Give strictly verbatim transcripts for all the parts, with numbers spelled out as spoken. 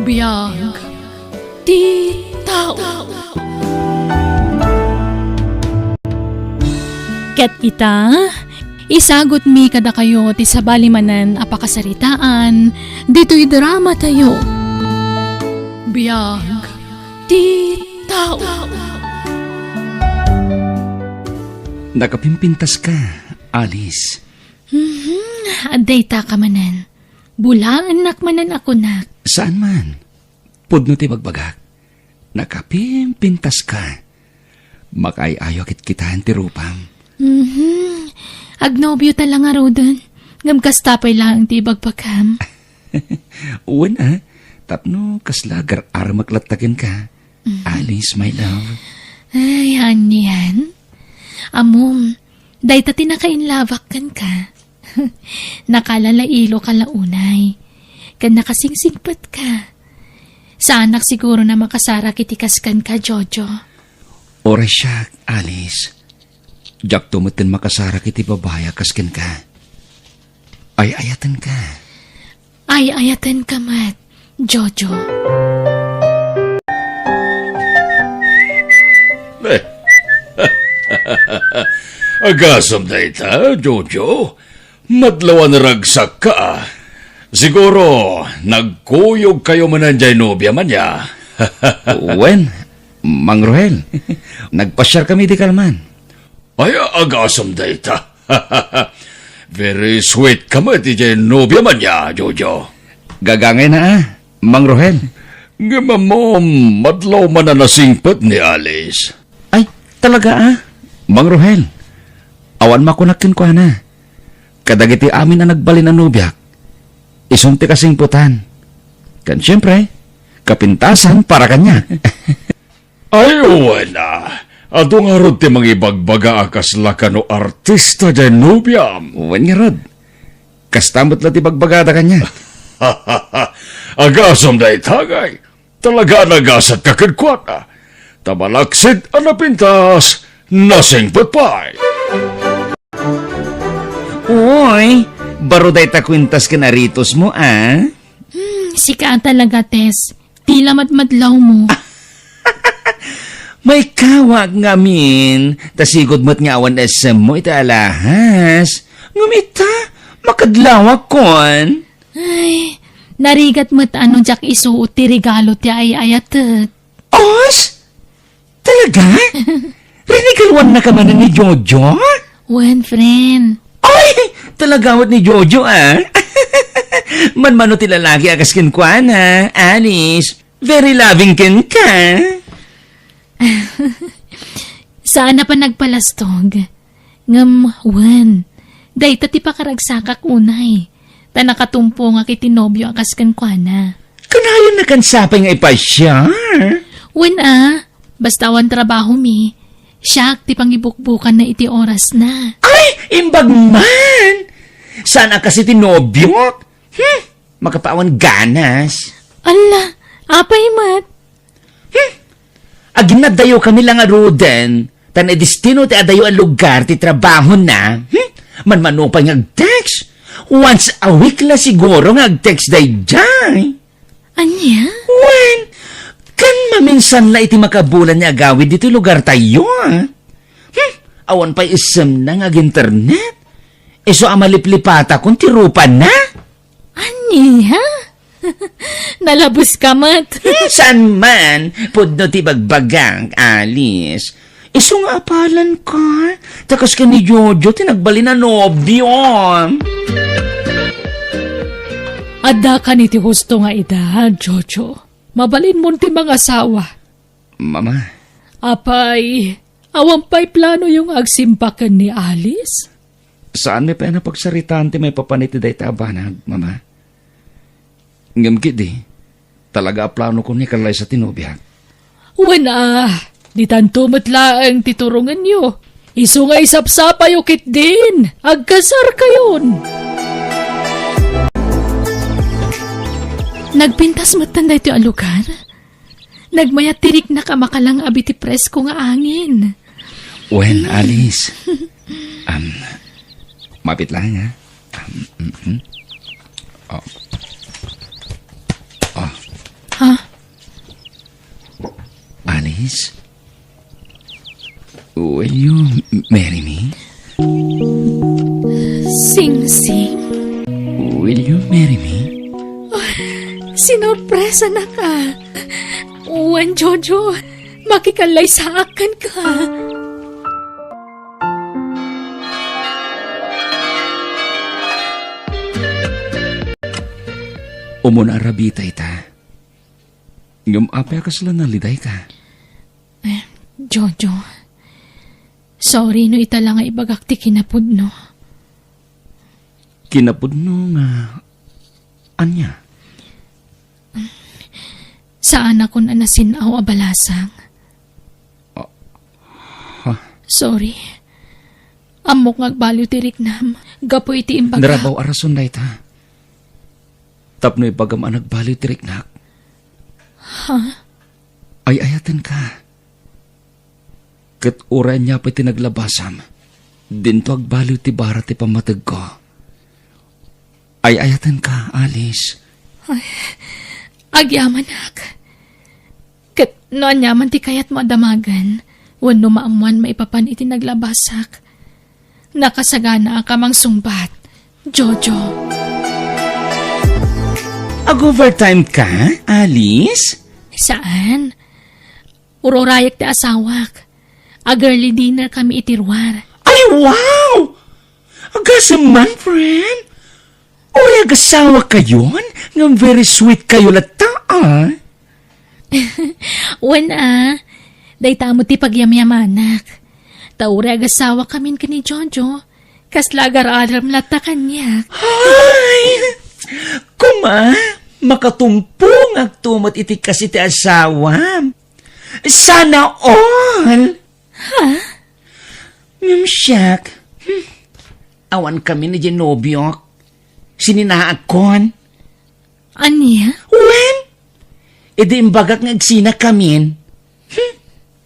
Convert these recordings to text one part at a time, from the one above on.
Biag ti tao. Ket ita, isagutmi kadakayo ti sabali manen a pakasaritaan ditoy dramatayo. Biag ti tao. Nakapimpintaska, Alice. Mhm, adda ita ka manen. Bulaennak manen a kunak. Saan man. Pudno ti bagbagak. Nakapimpintaska. Makaay-ayo a kitkitaen ti rupam. Mhm. Agnobiota la ngaruden. Ngem kasta pay laeng ti ibagbagam. Wen a, tapno kasla agar-aramek latta kenka. Mhm. Alice, my love. Ay, anian? Ammom, dayta ti nakainlabak kenka. Nakalalailo ka la unay. Ken nakasingsingpet ka. Saanak siguro a makasarak iti kas kenka, Jojo. Uray siak, Alice. Diakto met ken makasarak iti babai a kas kenka. Ay-ayatenka. Ay-ayatenka met, Jojo. Agasem dayta, Jojo? Madlaw a naragsakka, a. Siguro, nagkuyogkayo manen diay nobiam ania. Wen, Mang Rohel, nagpasiarkami idi kalman. Ay, agasem dayta. Very sweet ka met idiay nobiam ania, Jojo. Gagangayna, a, Mang Rohel. Ngem ammom, madlaw man a nasingpet ni Alice. Ay, talaga, a, Mang Rohel. Awan makunak kenkuana. Kadagiti amin a nagbalin a nobiak, isun ti kasingpetan. Ken siempre, kapintasan para kaniak. Ay, wen a. Adu ngarud ti mangibagbaga a kasla kano artista diay nobiam. Wen ngarud. Kasta met la ti bagbagada kaniak. Agasem dayta, ngay. Talaga a nagasatka kenkuana. Ta malaksid a napintas, nasingpet pay. Uy, baro dayta kuentas ken aritosmo, a? Hmm, sika a talaga, Tess. Tila madmadlawmo. Maikawak ngamin, ta sigud met nga awan essemmo iti alahas. Ngem ita, makadlawakon. Ay, narigat met a no diak isuot ti regalo ti ay-ayatek. Os? Talaga? Rinigaluannaka manen ni Jojo? Wen, friend. Ay! Talaga met ni Jojo, a. Manmano ti lalaki a kas kenkuana, Alice. Very loving kenka. Saan a panagpalastog. Ngem, wen, dayta ti pakaragsakak unay, ta nakatumpongak iti nobio a kas kenkuana. Kanayon a ken sapay nga ipasiar? Wen a, basta awan trabahomi, siak ti pangibukbukanna iti orasna. Ay, imbag man! Saan a kas iti nobiok? Hmm, makapaawan ganas. Alla, apay met? Hmm? Aginadayokami la ngaruden, ta nadistino ti adayo a lugar ti trabahona. Hmm? Manmano pay nga ag-text. Once a week la siguro nga ag-text daydiay. Ania? Wen, ken maminsan la iti makabulan nga agawid ditoy lugartayo, a. Hmm? Awan pay issemna nga ag-internet. Isu a maliplipatakon ti rupana. Ania? Nalabuska met. Hmm, saan man? Pudno ti bagbagak, Alice. Isu nga apalan ka? Ta kas ken ni Jojo ti nagbalin a nobio. Adda kan iti husto nga edad, Jojo. Mabalinmon ti mangasawa. Mama. Apay, awan pay planoyo nga agsimpa ken ni Alice? Saanmi pay a napagsaritaan ti maipapan iti dayta a banag, Mama. Ngem ketdi, talaga a planokon nga ikallaysa ti nobiak. Wen a, ditanto met laeng ti turongenyo. Isu nga isapsapayo ketdin, agkasarkayon. Nagpintas metten daytoy a lugar. Nagmayat ti riknak a makalang-ab iti presko nga angin. Wen, Alice. Am, mapit lang, ha? Am, mm, mm. Oh. Oh. Ha? Alice? Will you marry me? Singsing? Will you marry me? Sinorpresa na ka. Wen, Jojo, makikallaysaak kenka. Umuna a rabii ita. Ngem apay a kasla nalidayka? Eh, Jojo, sorry no ita la nga ibagak ti kinapudno. Kinapudno nga ania? Saanakon a nasin-aw a balasang. Ah, ha? Sorry. Ammok nga agbaliw ti riknam gapu iti imbagak. Narabaw a rason dayta. Tapno ibagam a nagbaliw ti riknak. Ha? Ay-ayatenka. Ket uray ania pay ti naglabasam, dinto agbaliw ti bara ti pammategko. Ay-ayatenka, Alice. Ay, agyamanak. Ket no aniaman ti kayatmo a damagen, wenno maammoan maipapan iti naglabasak, nakasaganaak a mangsungbat, Jojo. Ag-overtime ka, Alice? Saan? Ururayek ti asawak. Ag-early dinner kami iti ruar. Ay, wow! Agasem man, friend. Uray agasawakayo ngem very sweet kayo latta, ah. Wen, a. Dayta met ti pagyamyamanak. Ta uray agasawakamin ken ni Jojo, kasla agar-arem latta kaniak. Ay! Koma, makatumpongakto met iti kas iti asawam. Sana all! Ha? Ngem siak, hmm, awan kami ni diay nobiok. Sininaakon. Ania? Wen, idi imbagak nga agsina kamin, hmm,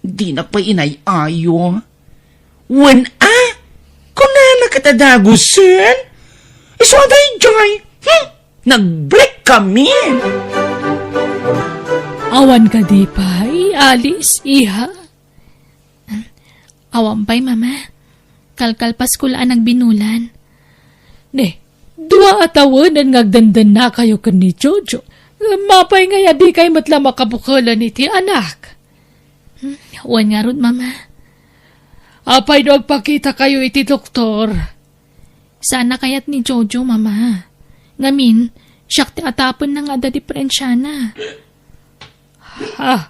dinak pay inay-ayo. Wen a, kunana ket a dagusen. Isu a daydiay, hmm, nag-break kami. Awan kadi pay, Alice, iha? Awan pay, Mama. Kalkalpasko la a nagbinulan. Ne, dua a tawenen nga agdendennakayo ken ni Jojo. Apay ngay a dikay met la makabukelen iti anak? Hmm, wen ngarud, Mama. Apay no agpakitakayo iti doktor? Saan a kayat ni Jojo, Mama. Ngamin, siak ti atapenna nga adda diperensiana. Ah.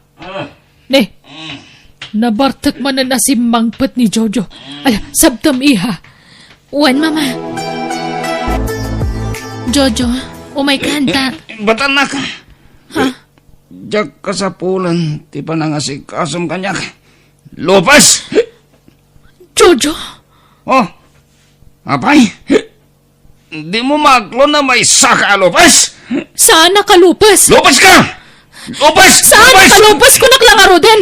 Ne. Nabartek manen a simmangpet ni Jojo. Ala, sabtem, iha. Wen, Mama. Jojo, umayka ta. Batannak. Ha? Diak kasapulan ti panangasikasom kaniak. Lopez! Jojo? Oh, apay? Dimo maaklon a maysaka a Lopez? Saan a ka Lopez? Lopez ka! Lopez! Saan a ka Lopez? Kunak la ngaruden!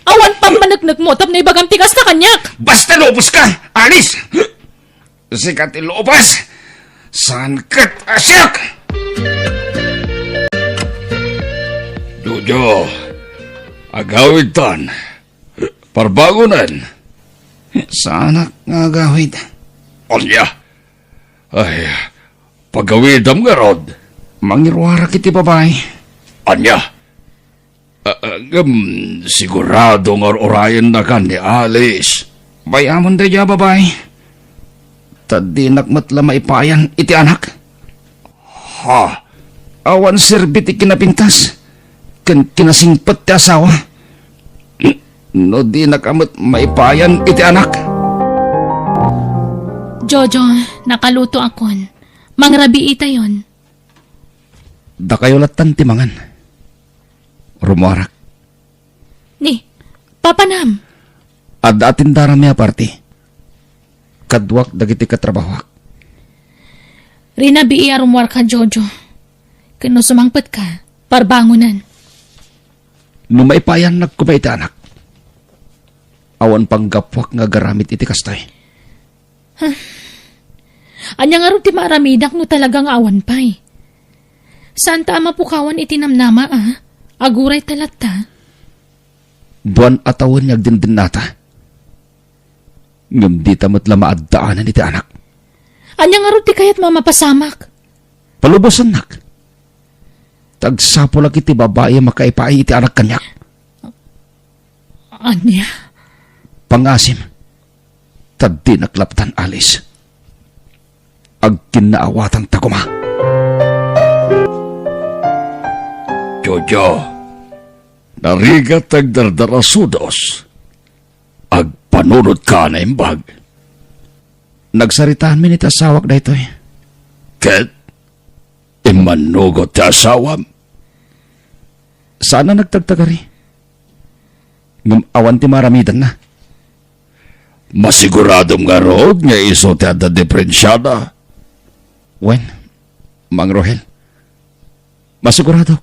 Awan pammaneknekmo tapno ibagam ti kasta kaniak! Basta Lopez ka! Alice! Sika ti Lopez! Saan ket a siak! Jojo, agawidtan. Parbangonen. Saanak nga agawid. Ania? Ay, pagawidam ngarud. Mangiruarak iti babai. Ania? Ah, ah, ngem, sigurado nga ur-urayennakan ni Alice. Bay-amon daydiay a babai. Ta dinak met la maipayan iti anak. Ha? Awan serbi ti kinapintas ken kinasingpet ti asawa. No dinak a met maipayan iti anak. Jojo, nakalutoakon. Mangrabiitayon. Dakayo lattan ti mangan. Rumuarak. Ni, papanam? Adda atindaranmi a parti. Kaduak dagiti katrabahoak. Rinabii a rumuarka, Jojo. Ken no sumangpetka, parbangonen. No maipayannak koma iti anak, awan panggapuak nga agaramid iti kastoy. Huh. Ania ngarud ti maaramidak no talaga nga awan pay? Saanta a mapukawan iti namnama, a? Aguray ta latta. Duan a tawen nga agdindennata. Ngem dita met la maaddaanan iti anak. Ania ngarud ti kayatmo a mapasamak? Palubosannak. Ta agsapulak iti babai a makaipaay iti anak kaniak. Ania? Pangasim. Ta dinak lapdan, Alice. Agkinnaawatan ta koma. Jojo, narigat ta agdardarasudos. Agpanunot ka a naimbag. Nagsaritaanmi iti asawak daytoy. Ket immannugot ti asawam? Saan a nagtagtagari. Ngem awan ti maaramidanna. Masiguradom ngarud nga isu ti adda diperensiana? Wen, Mang Rohel, masiguradok.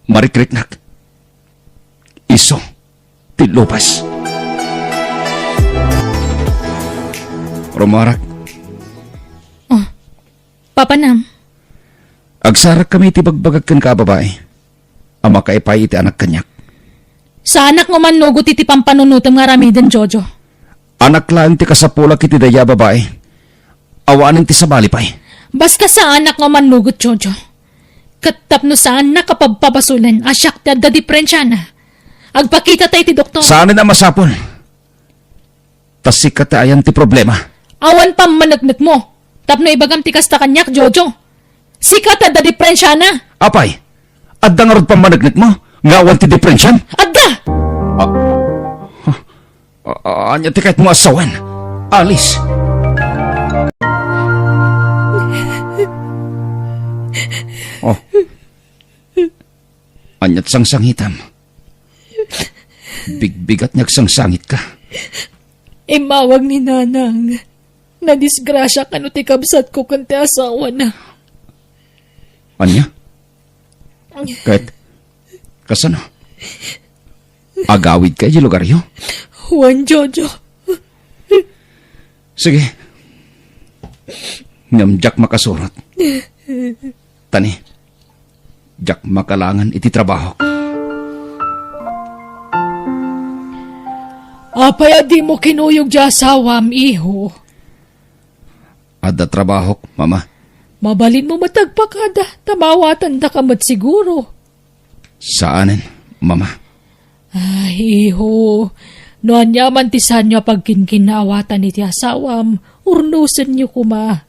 Marikriknak. Isu ti Lopez. Rumarak. Oh, Papa Nam. Agsarakkami iti bagbagak kenka a babai a makaipaay iti anak kaniak. Saanak nga umannugot iti pampanunotem nga aramiden, Jojo. Anak laeng ti kasapulak iti dayta a babai. Awanen ti sabali pay. Basta saanak nga umannugot, Jojo. Ket tapno saannak a pabpabasolen a siak ti adda diperensiana, agpakitata iti doktor. Saanen a masapul. Ta sika ti ayan ti problema. Awan pammaneknekmo. Tapno ibagam ti kasta kaniak, Jojo. Sika ti adda diperensiana. Apay, adda ngarud pammaneknekmo nga awan ti diperensiam? Adda! Ah, ah, ania ti kayatmo a sawen? Alice. Oh. Ania ti sangsangitam? Bigbigat nga agsangsangitka. Immawag ni Nanang. Nadisgrasia kano ti kabsatko ken ti asawana. Ania? Ket kasano? Agawidka idiay lugaryo? Wen, Jojo. Sige. Ngem diak makasurot. Tani, diak makalangen iti trabahok. Apay a dimo kinuyog ti asawam, iho? Adda trabahok, Mama. Mabalinmo met agpakada, ta maawatandaka met siguro. Saanen, Mama. Ay, iho, no aniaman ti saanyo a pagkinkinnaawatan iti asawam, urnosenyo koma.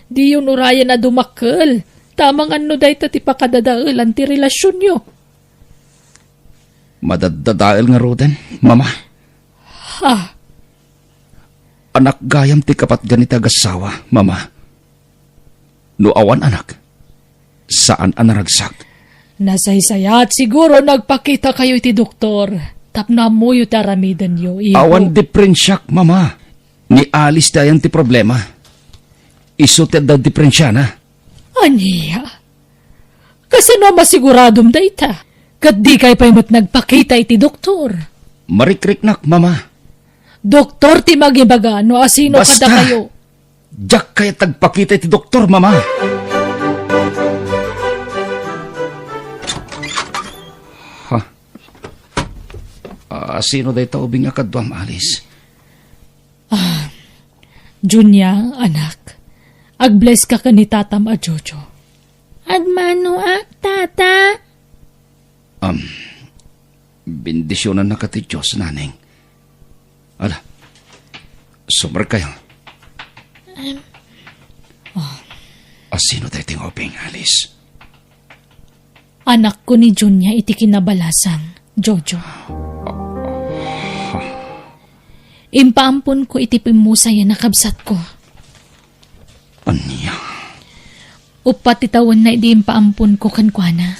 Diyon urayen a dumakkel, ta amangan no dayta ti pakadadaelan ti relasionyo. Madaddadael ngaruden, Mama. Ha? Anak gayam ti kapatgan iti agassawa, Mama. No awan anak, saan a naragsak. Nasaysayaat siguro no agpakitakayo iti doktor tapno ammoyo ti aramidenyo, iho. Awan diperensiak, Mama. Ni Alice ti ayan ti problema. Isu ti adda diperensiana. Ania? Kasano a masiguradom dayta? Ket dikay pay met nagpakita iti doktor? Marikriknak, Mama. Doktor ti mangibaga no asino kadakayo. Basta! Diak kayat agpakita iti doktor, Mama. Ha? Ah, sino dayta ubing a kaduam, Alice? Ah, Junia, anak. Ag-bless ka ken ni tatam a Jojo. Agmanoak, tata. Um, bendisionannaka ti Dios, naneng. Ala, sumrekkayo. Em. Oh. Asino daytoy nga ubing, Alice? Anakko ni Junia iti kinabalasang, Jojo. Impaamponko iti pimmusayan a kabsatko. Ania? Uppat ti tawenna idi impaamponko kenkuana.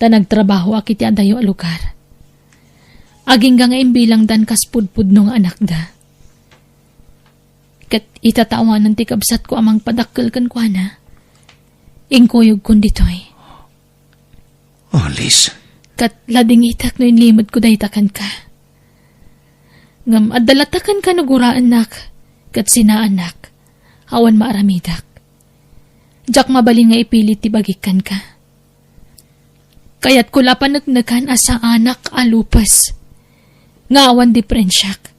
Ta nagtrabahoak iti adayo a lugar. Agingga nga imbilangdan kas pudpudno nga anakda. Ket ita ta awanen ti kabsatko a mangpadakkel kenkuana, inkuyogkon ditoy. Alice. Ket ladingitak no inlimedko dayta kenka. Ngem adda latta kenka no guraennak ket sinaannak, awan maaramidak. Diak mabalin nga ipilit ti bagik kenka. Kayatko la paneknekan a saanak a lupes. Nga awan diferensiak.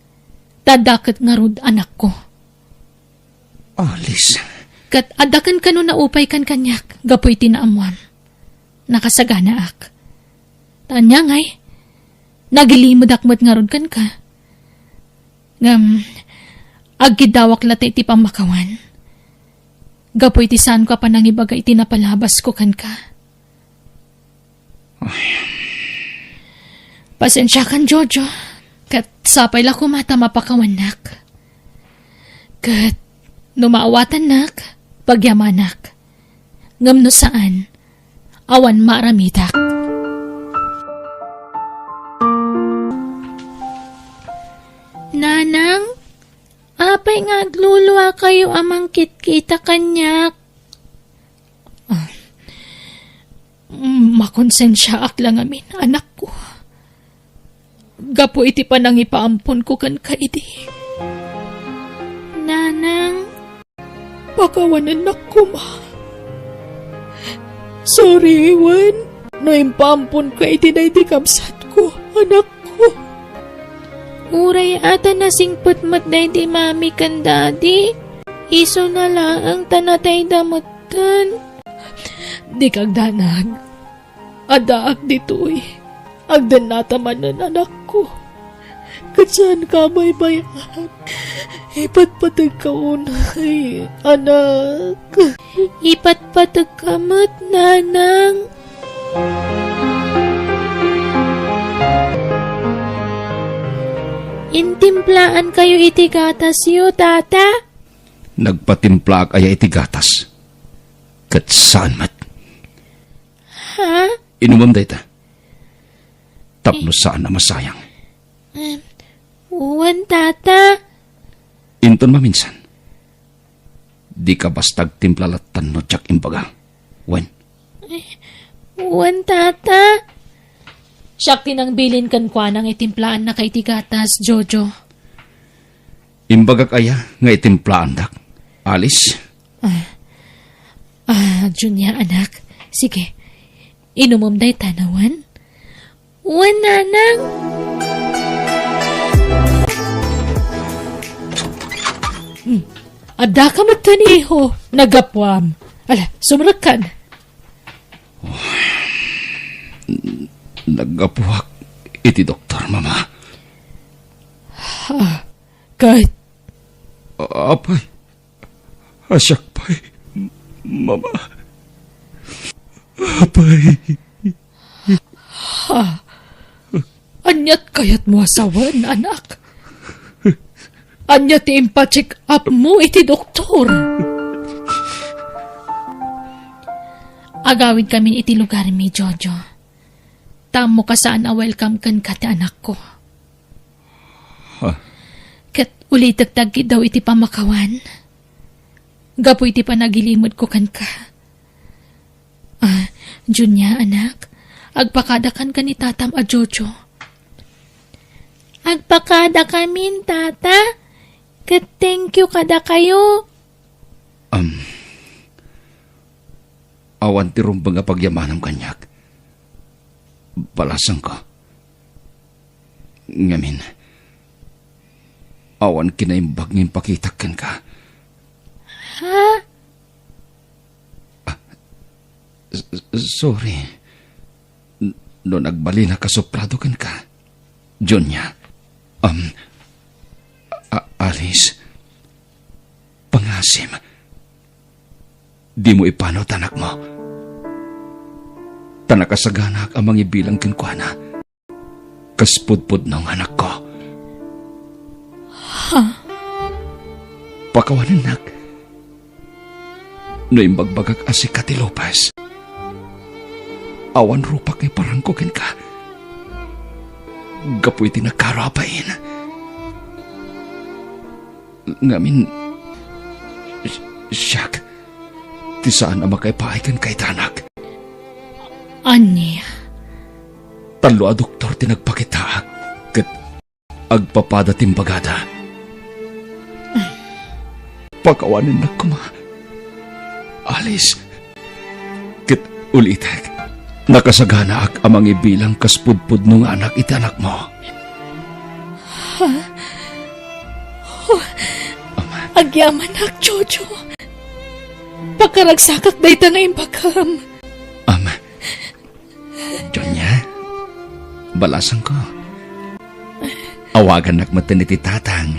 Ta adda ket ngarud anakko. Alice. Ket adda ken kano naupay kan kaniak gapu iti naammuam. Nakasaganaak. Ta ania ngay, nagilimedak met ngarud kenka. Ngem, agkiddawak latta iti pammakawan. Gapu iti saanko a panangibaga iti napalabasko kenka. Ay. Pasensiakan, Jojo. Ket sapay la koma ta mapakawannak. Ket no maawatannak, pagyamanak. Ngem no saan, awan maaramidak. Nanang, apay nga agluluakayo a mangkitkita kaniak? Ah, mm, makonsensiaak la ngamin, anakko. Gapu iti panangipaamponko kenka idi. Nanang. Pakawanennak koma. Sorry, wen, no impaamponka iti daydi kabsatko, anakko. Uray a ta nasingpet met daydi mami ken daddy, isuna laeng ta natayda metten. Dika agdanag. Addaak ditoy. Agdennata manen, anakko. Ket saanka a baybay-an. Ipatpategka unay, anak. Ipatpategka met, nanang. Intimplaankayo iti gatasyo, tata? Nagpatimplaak aya iti gatas? Ket saan met. Ha? Inumem dayta. Tapno saan a masayang. Em, wen, tata. Inton maminsan. Dika basta agtimpla lattan no diak imbaga. Wen? Wen, tata. Siak ti nangbilin kenkuana nga itimplaannaka iti gatas, Jojo. Imbagak aya nga itimplaandak, Alice? Ah, ah, Junia, anak. Sige, inumem dayta, wen? Wen, nanang. Hmm. Addaka met ken, iho, naggapuam. Ala, sumrekkan. Naggapuak iti doktor, Mama. Ah, ket? Apay, a siak pay, Mama. Apay. Ha? Aniat kayatmo a sawen, anak? Ania ti impacheck up mo iti doktor? Agawidkamin iti lugarmi, Jojo. Ta ammok a saan a welcome kenka ti anakko. Ha? Ket ulitek ti agkiddaw iti pammakawan. Gapu iti panagilimedko kenka. Ah, Junia, anak, agpakadakan ken ni tatam a Jojo. Agpakadakamin, tata. Ket thank you kadakayo. Am, awan ti rumbeng a pagyamanam kaniak. Balasangko. Ngamin, awan kinaimbag nga impakitak kenka. Ha? Ah, s-, s-, sorry. N-, no nagbalinak a suplado kenka, Junia. Um, A-, Alice, pangasim, dimo ipano ti anakmo. Ta nakasaganaak a mangibilang kenkuana. Kas pudpudno nga anakko. Ha? Pakawanennak. No imbagbagak a sika ti Lopez, awan rupak nga iparangko kenka. Gapu iti nakaro a bain. Ngamin, si-, siak ti saan a makaipaay kenka ita, anak. Ania? Tallo a doktor ti nagpakitaak, ket agpapada ti imbagada. Pakawanennak koma, Alice. Ket ulitek, Nakasaganaak a mangibilang kas pudpudno nga anak iti anakmo. Ha? Oh, agyamanak, Jojo. Pakaragsakak dayta nga imbagam. Ama, Jonia, balasangko. Awagannak metten iti tatang.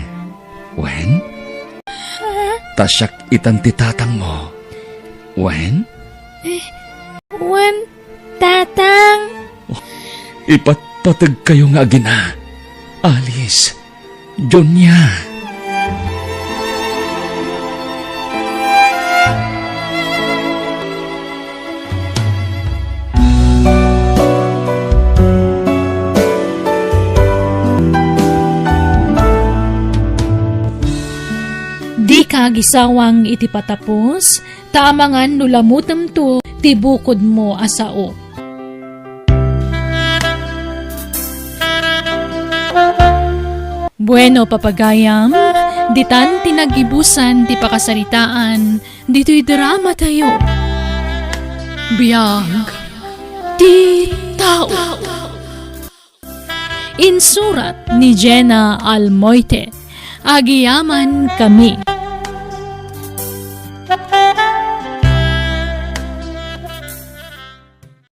Wen? Ta siak itan ti tatangmo. Wen? Wen, tatang. Oh, ipatpategkayo nga agina. Alice, Jonia. Dika agisawang iti patapos, ta amangan no lamutemto ti bukodmo a sao. Bueno, papagayam, ditan ti naggibusan ti pakasaritaan ditoy drama tayo. Biag ti tao. Insurat ni Jenna Almoite. Agiyaman kami.